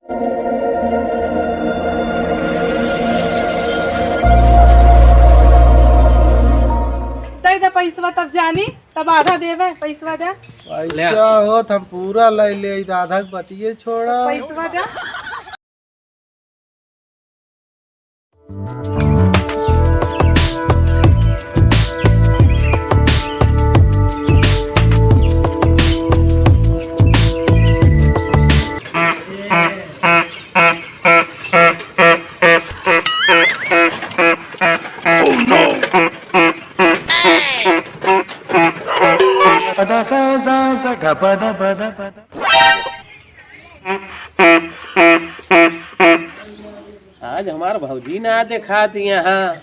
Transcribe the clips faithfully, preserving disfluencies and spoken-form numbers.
दे दे पैसवा, तब जानी, तब आधा देबे, पैसवा दे। ले। पैसा होत हम पूरा ले ले, आधा के बतिये छोड़ा। पैसवा दे। आज हमार भौजी ना देखात यहाँ,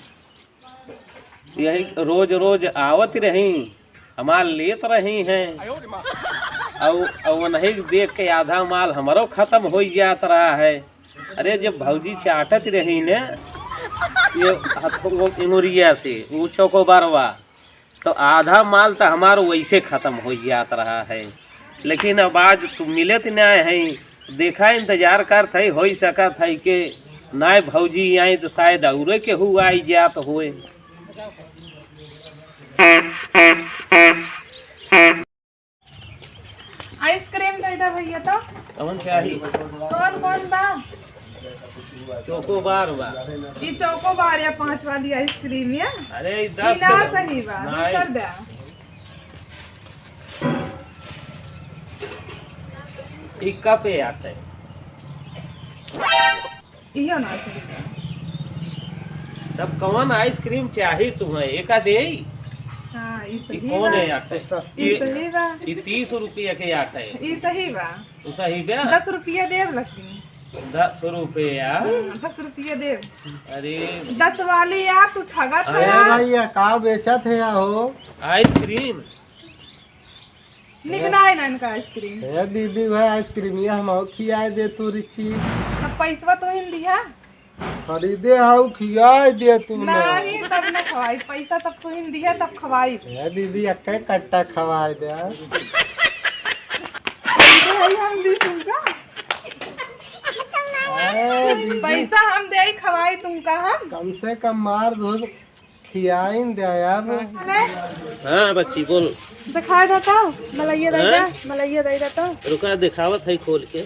यही रोज रोज आवत रही, हमार लेत रही हैं। अउ, अउ उन्हीं के देख के आधा माल हमरो खत्म होइ जात रहा है। अरे, जब भौजी चाटत रही ने, ये हथो-, वो इमुरिया से, वो चोकोबारवा, तो आधा माल तो हमार वैसे खत्म होइ जात रहा है, लेकिन अब आज तू मिलत ना है, देखा, इंतजार करत है, होइ सकत है कि नाय भौजी आई तो शायद औरे केहू आई जात होए। आइसक्रीम दे दे भैया तो। कौन चाही? कौन कौन बा? चोकोबार बा। ई चोकोबार या पाँच वाली आइसक्रीम या? अरे, ई ई दस ना के बा। सही बा, नहीं। दूसर दे। ई कप पे आते। इहो ना सही बा। तब कौन आइसक्रीम चाही तुम्हें? एका देई? हाँ, ई ई सही कौन बा। है आटे? ई सही बा। ई तीस रुपया के आटे। ई सही बा। तो सही बा? दस रुपया देब लकी। दस रुपया? हाँ, दस रुपया देब। अरे। दस वाली यार, तू ठगत अरे है। भैया, का बेचत है हो? आइसक्रीम। निक ना है ना इनका आइसक्रीम। हे दीदी, वह आइसक्रीमिया हम खियाए दे तू रिची। तब पैसवा तो ही दिया। खरीदे हऊ, खियाए दे तू ना। नहीं, तब न खवाई, पैसा तब तू ही दिया, तब खवाई। हे दीदी, एक कट्टा खवाए दे। पैसे है हम दी तुमका। अरे दीदी। पैसा हम दे, खवाई तुमका हम। कम से कम मार दो। खियाइन दे अब। अरे। हाँ बच्ची, बोल। दिखाई देता हूँ, मलैया दे हैं? दे, मलैया दे देता हूँ। रुका, दिखावत है खोल के।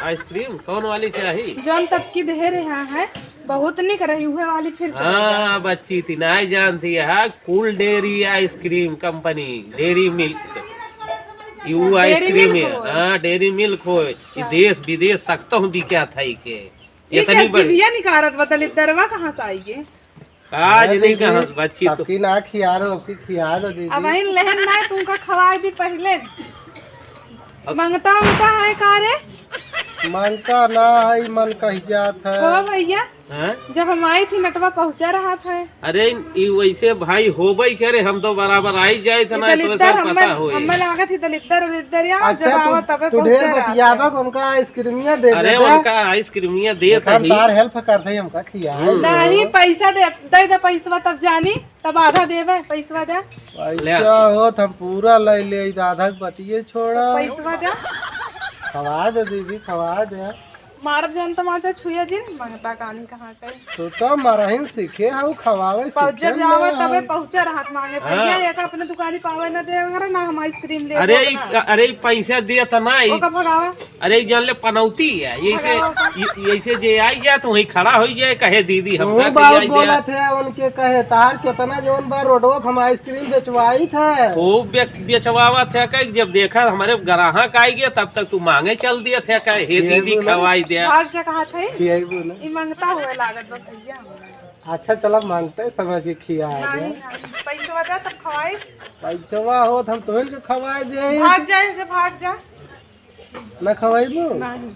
आइसक्रीम कौन वाली चाही? जौन तब की दे रहे हैं, बहुत निक रही, उहे वाली फिर से दे दे। हाँ बच्ची, ती नाय जानती है, cool dairy ice cream company, dairy milk. You dairy ice cream milk है, हो। हाँ, डेयरी मिल्क हो। अच्छा। ई देश विदेश सकतो हूँ बिक्या था के। ये इसे तनी बड़ी। जीभिया निकारत बा, दलिद्दरवा कहाँ से आई ये? आज अरे नहीं दीदी, कहा बच्ची तो। सबकी ना खिया रहे, सबकी खिया दो दीदी। अब इन लेहन ना तुमका खवाए दी पहले। अब मंगता उंगता है का रे? मंगता ना है, मन कही जात है। ओ भैया, हाँ? जब हम आई थी नटवा पहुँचा रहा था। अरे, ई वैसे भाई होबे करे, हम तो बराबर आई जाए थे ना, तो दलिद्दर सब पता हमें, होए। हमें लागत ही दलिद्दर उलिद्दर या, अच्छा, जब तू, आवा तबे तू ढेर पहुँचा रहा बतियाबा, था। उनका आइसक्रीमिया दे अरे, देता। उनका आइसक्रीमिया दे देखा, हम ही। तार हेल्प करते ही हमका खिया। हम्म। नहीं, पैसा दे, दे दे पैसवा तब जानी, तब आधा देबे, पैसवा दे। ले। पैसा होत हम पूरा ले ले, आधा के बतिये छोड़ा। पैसवा दे। खवा दे दीदी, खवा दे। मारब जौन तमाचा छुए जिन, मंगता कानी कहाँ के। तू तो मरहिन सीखे हऊ, खवावे पहुँचे सीखे जावे ना। तबे पहुँचे रहत मांगे। हाँ। भैया, एक अपने दुकानी पावे न दे, अरे ना हम आइसक्रीम ले अरे लेब ई, ना। अरे ई पैसा दिया त ना ई। ओका भगावा। अरे ई जान ले पनौती है, यही से, भगावा ओका। ये, यही से जे आई जाए तो वहीं खड़ा हो जाए, कहे दीदी हम तू का बाबू खियाई दे। बोला थे उनके कहे तार कितना जौन बा रोडवा पे हम आइसक्रीम बेचवाई थे। खूब बे-, बेचवावा थे, कहे जब देखा हमारे ग्राहक आई गया तब तक तू मांगे चल दिया थे, कहे हे खियाई दीदी बोला। खवाई दे। भाग जा कहा थे। खियाई बोला। ई मंगता हुए लागत बा भैया। अच्छा, चला, मांगते समझ के खिया नहीं, दे। नहीं, पैसवा दे, तब खवाई। पैसवा होत, हम तोहन के खवाए दे। भाग जा, यहाँ से भाग जा। ना खवाइबू? नहीं।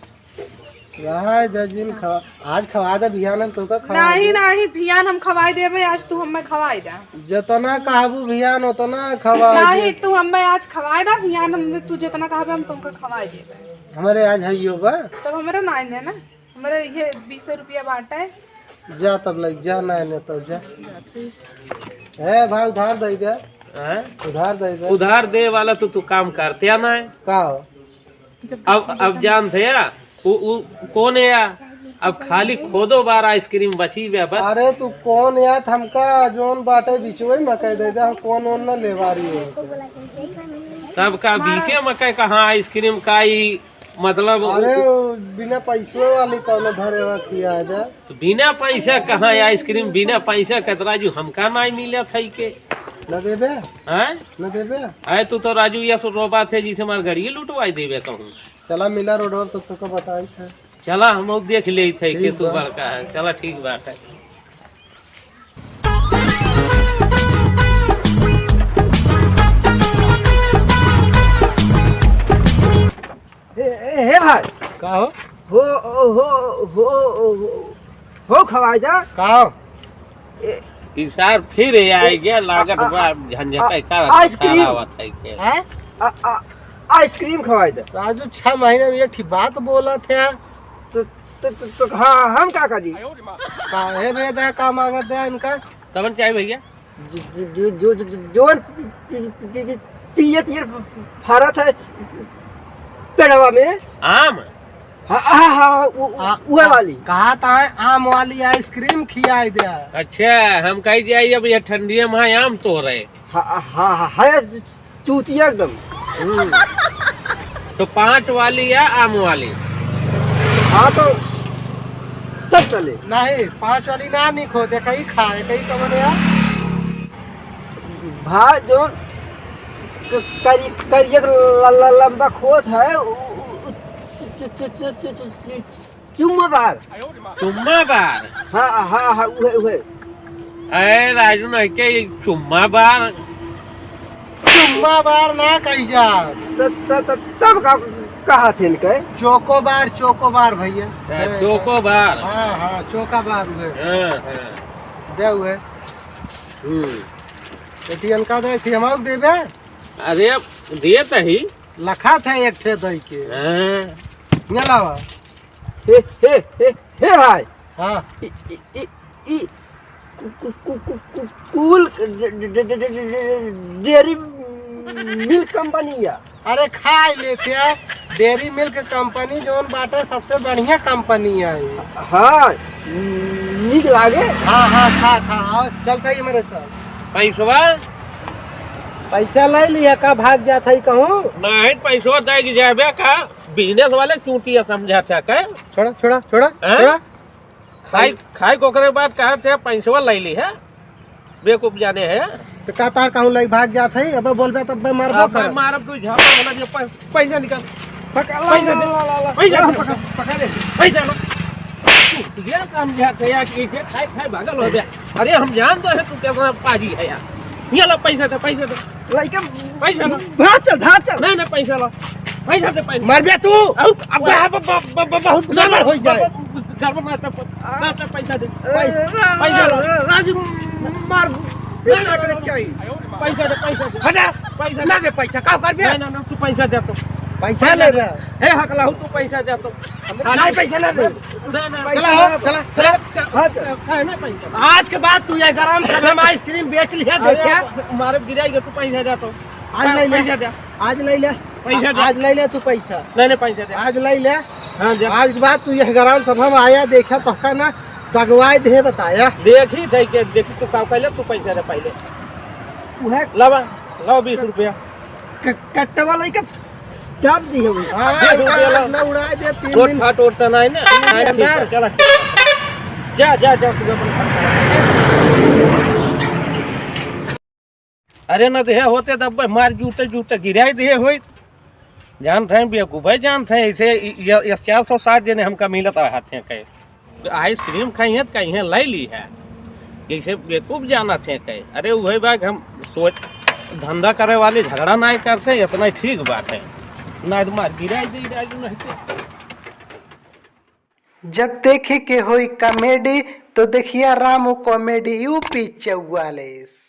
रहा दे जिन खवा, आज खवा दे, बिहान हम तोका खवा नहीं, दे। नहीं, बिहान हम खवाई देबे, आज तू हमें खवाई दे। जितना कहबू बिहान उतना खवा नहीं, दे। तू हमें आज खवाई दे, बिहान हम, तू जितना कहबे, हम तुमका खवाई देबे। हमारे आज हइयो बा। तब हमारे नाइन है ना। हमरे इहे बीस रुपया बाटे। जा तब लग जा, ना ने तब जा। ए भाई, उधार दे दे। हैं? उधार दे दे। उधार दे वाला तो तू काम करते ना है। का हो? अब, अब जानत है या? उ, उ, कौन है या? अब खाली खोदो बार आइसक्रीम बची बे बस। अरे तू कौन या? हमका जौन बाटे बिचवे में कह दे दे, हम कौन ओन न लेवारी है। तब का बीचे में कह कहाँ आइसक्रीम का ई मतलब अरे, उ, उ, बिना पैसवे वाली कौनो धरे हुआ खिया दे। तो बिना पैसा कहाँ आइसक्रीम, बिना पैसा के तो राजू हमका नाहीं मिलत है के। न देबे? हैं? न देबे? अरे तू तो राजू ये सब रोबा थे जिसे हमार गाड़ी लुटवाई देबे कहूँ। चला मिला रोड और तो तुमको बताई थे। चला हम लोग देख ले थे के ठीक तू बा। बड़का है। चला ठीक बात है। ए, ए, हे भाई। का हो? हो, हो, हो, हो, हो खवाई जा। का हो? ए, ई सार फिर ये आई गया, लागत आ, बा आ, झंझट आ, है, का आइसक्रीम। सारा आवत है के। हैं? आ, आ, आइसक्रीम खवाई दे। राजू, छह महीने में एक ठी बात बोलत है। तो, तो, तो, तो हाँ, हम का करी? काहे रे दा, का मांगत है इनका? तमन चाहे भैया? जो, जो, जो, जो, जो, जोन पी-, पी-, पी-, पी-, पियर, पियर फरत है पेड़वा में। आम? हाँ, हाँ, हाँ, उ-, उ-, आ, उहे आ, वाली। कहा था आम वाली आइसक्रीम खियाई दे। अच्छा, हम कही जाई अब ये ठंडिया में आम तोरे। हाँ, हाँ, हाँ, हाँ, चूतिया एकदम। हम्म। तो पाँच वाली या आम वाली? हाँ, तो सब चले। नहीं, पाँच वाली ना निक हो, देखा ही खा, एक ही कमन या। भाई, जो क-, करी-, करिया के ल-, ल-, लंबा खोत है, उ-, उ-, उ-, चु-, चु-, चु-, चु-, चु-, चु-, चुम्मा बार। चुम्मा बार? हाँ, हाँ, हाँ, उहे, उहे। अरे राजू, नहीं के चुम्मा बार? चुम्मा बार ना कही जा। त-, त-, त-, तब का कहा थे इनके? चोकोबार, चोकोबार भैया। हाँ, हैं, चोकोबार। हाँ, हाँ, चोकाबार उहे। हाँ, हाँ। दे उहे। हम्म। एटी इनका दे, एटी हमको देबे? अरे, देत ही। लखा था एक ठे दई के। हाँ। ये लावा। हे, हे, हे, हे भाई। हाँ। ई, ई, ई, ई, कु-, कु-, कु-, कु-, कु-, कूल ड-, ड-, डेयरी मिल्क कंपनी है। अरे खाई लेते हैं, डेयरी मिल्क कंपनी जौन बाटे सबसे बढ़िया कंपनी है। हाँ, नीक लागे। हाँ, हाँ, खा, खा, आओ, चलता ही मेरे साथ। पैसवा? पैसा ले लिया का, भाग जात है कहूँ? नहीं, पैसवा दे के जाबे का, बिजनेस वाले चूतिया समझा था का? छोड़ा, छोड़ा, छोड़ा, हाँ? छोड़ा। खाई, खाई के ओकरे बाद कहा थे पैसवा ले ली है, बेवकूफ जाने है। तो का तार कहूँ लई भाग जात है, अबे बोलबे तब बे मारबो अब कर। मारब तू झापड़ वाला जो पै-, पैसा निकाल। पकड़, पैसा दे, ला, ला, ला, ला। पैसा ला, दे, पकड़, पकड़ ले। पैसा ला। तू ये काम क्या किया कि इसे खाए, खाए भागल हो गया। अरे हम जानते हैं तू कैसा पाजी है यार। ये ला पैसा दे, पैसा दे। लइका पैसा ला। भाग चल, भाग चल। नहीं, नहीं, पैसा ला। पैसा दे, पैसा। मरबे तू। अब, अब अब ब-, ब-, ब-, बहुत गड़बड़ हो जाए। गड़बड़ ना, तो प-, ना, तो पैसा दे। पैसा, पैसा ला। राजू मार, नहीं, इतना नहीं, करे नहीं। चाहिए। पैसा दे, पैसा दे। हटा। पैसा ना दे। दे पैसा, का करबे? नहीं, नहीं, नहीं, तू पैसा दे तो। पैसा पैसा ले दे। रहा। हे हकला हो, तू पैसा दे तो। नहीं, पैसा ना दे। नहीं, नहीं। चला हो, चला, चला। हाँ, चल। है ना पैसा? आज के बाद तू ये ग्राम सभा में आइसक्रीम बेच लिया, अरे, देखिया। मारे गिराई के तू पैसा दे तो। आज ले ले। पैसा दे। आज ले ले। पैसा दे। आज ले ले तू पैसा। नहीं, नहीं, पैसा दे। आज ले ले। हाँ, दे। आज के बाद तू ये ग्राम सभा में आया, देखा तो का ना दगवाई दे बताया। देखी, ठीक है, देखी तू का पहले, तू पैसा दे पहले। तू है। लावा, लावा बीस रुपया। क-, कट्टवा लइके चाप दी है वो। हाँ, बीस रुपया ला। ना उड़ाए दे, तीन टोट दिन। फाट ओट तो नहीं ना? तीन दिन हाँ, ठीक है, अंदर। चला, ठीक है। जा, जा, जा, तू अपन खा। अरे, ना देहे होते तब मार जूते, जूते गिराई देहे होई। जानत हैं, बेवकूफ है, जानत हैं, ऐसे य-, य-, य-, चार सौ साठ जने हमका मिलत रहत हैं कहे। आइसक्रीम खाई हैं तो कहीं ले ली है, जैसे बेवकूफ जानत हैं कहे। अरे, वही बात हम सोच, धंधा करे वाले झगड़ा ना करते, इतना ही ठीक बात है। ना तो मार गिराई दे, गिराई दे, नहीं तो। जब देखे के होई कॉमेडी, तो देखिया रामू कॉमेडी यूपी चौवालीस।